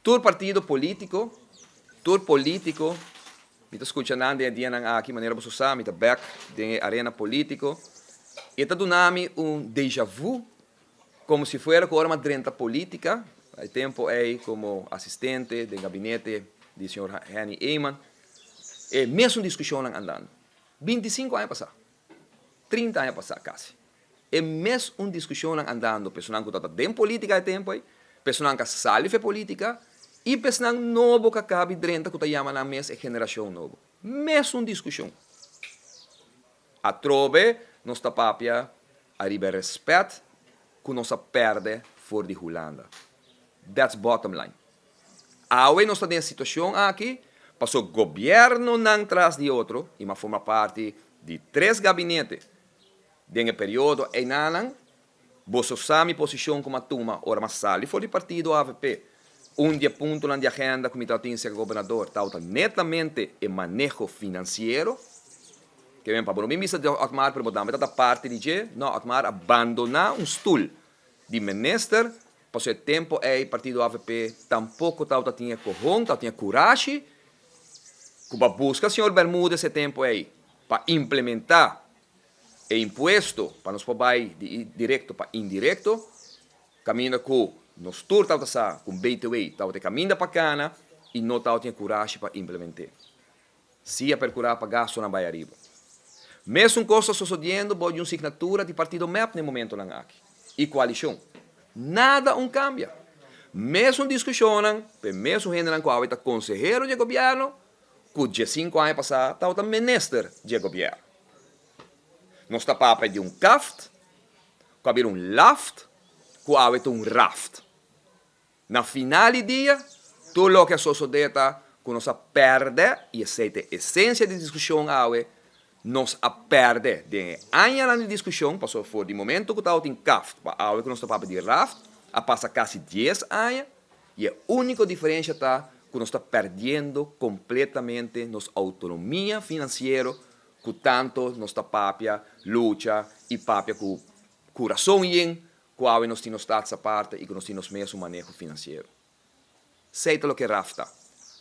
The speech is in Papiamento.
Tur partido polítiko, tur polítiko, mi ta skucha nan den e dianan aki, manera boso sa, mi ta bèk den e arena polítiko, i e ta duna mi un déjà vu, komo si fuera ku ora mi a drenta polítika, e tempu ei komo asistente den gabinete di señor Henny Eman, e mesun diskushonnan andando. 25 aña pasá, 30 aña pasá kasi. E mes un diskushonnan andando, personan ku tabata den polítika e tempu ei, personan ku a sali for e polítika i pesnan nobo ku a kabi drenta ku ta yama nan mes e generashon nobo. Mes un diskushon. Atrobe nos ta papia ariba e rèspèt ku nos a pèrdè for di Hulanda. That's bottom line. Awe nos ta den e situashon aki paso gobièrnunan tras di otro, i mi a forma parti di tres gabinete den e periodo einanan, boso sa mi posishon ku mi a tuma ora mi a sali for di partido avp. Un di e puntonan di agenda ku mi tabatin serka gobernador tabata netamente e maneho finansiero. Ke men pa bo no bin bisa di Otmar pero bo tambe tabata parti di dje. No, Otmar a bandoná un stul di minister pasobra e tempu ei partido avp tampoko tabata tin e kohon, tabata tin e kurashi ku pa buska señor Bermudez e tempu ei pa implementá e impuesto pa nos por bai di direkto pa indirekto, kaminda ku nos tur tabata sa ku BTW tabata e kaminda pa kana i no tabatin e kurashi pa implement'é. Sí a perkurá pa gastunan bai ariba. Mesun kos ta sosodiendo bou di un signatura di partido mep na e momentonan aki i koalishon. Nada un kambia. Mesun diskushonnan pa e mesun hendenan ku awe ta konsehero di e gobièrnu ku diesinku aña pasá tabata minister di e gobièrnu. Nos ta papia di un kaft ku a bira un laft ku awe ta un raft. Na final di dia, tur loke a sosodé ta ku nos a pèrdè, i esei ta e esensia di diskushon awe, nos a pèrdè den e añanan di diskushon, pasobra for di momento ku tabatin kaft pa awe ku nos ta papia di raft, a pasa kasi dies aña, i e úniko diferensia ta ku nos ta pèrdiendo kompletamente nos outonomia finansiero ku tanto nos ta papia, lucha i papia ku kurason yen ku awe nos tin nos stats aparte i ku nos tin nos mesun maneho finansiero. Esei ta loke raf ta.